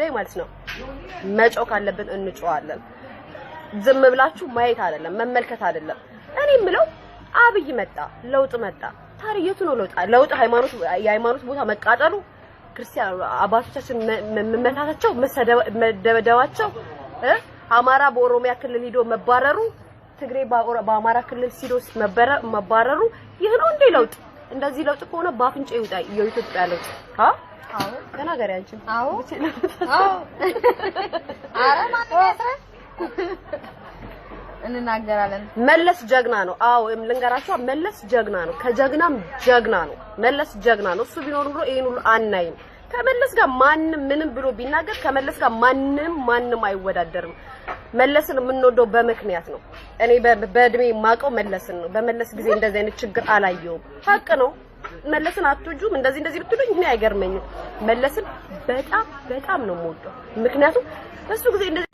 ጉዳይ ማለት ነው መጮህ ካለብን እንጮሃለን። ዝም ብላችሁ ማየት አይደለም፣ መመልከት አይደለም። እኔ የምለው አብይ መጣ፣ ለውጥ መጣ። ታዲያ የቱ ነው ለውጥ? ለውጥ ሃይማኖት የሃይማኖት ቦታ መቃጠሉ፣ ክርስቲያን አባቶቻችን መመታታቸው፣ መደብደባቸው፣ አማራ በኦሮሚያ ክልል ሂዶ መባረሩ፣ ትግሬ በአማራ ክልል ሲዶ መባረሩ፣ ይህ ነው እንዴ ለውጥ? እንደዚህ ለውጥ ከሆነ በአፍንጫ ይውጣ የኢትዮጵያ ለውጥ። አዎ፣ ተናገሪ አንቺም። አዎ አዎ። ኧረ ማንም ያስራል፣ እንናገራለን። መለስ ጀግና ነው። አዎ ልንገራችሁ፣ መለስ ጀግና ነው። ከጀግናም ጀግና ነው። መለስ ጀግና ነው። እሱ ቢኖር ኑሮ ይሄን ሁሉ አናይም። ከመለስ ጋር ማንም ምንም ብሎ ቢናገር ከመለስ ጋር ማንም ማንም አይወዳደርም። መለስን የምንወደው በምክንያት ነው። እኔ በእድሜ የማውቀው መለስን ነው። በመለስ ጊዜ እንደዚህ አይነት ችግር አላየውም። ሀቅ ነው። መለስን አትወጁም እንደዚህ እንደዚህ ብትሉኝ እኔ አይገርመኝም። መለስን በጣም በጣም ነው የምወደው። ምክንያቱም በሱ ጊዜ እንደዚህ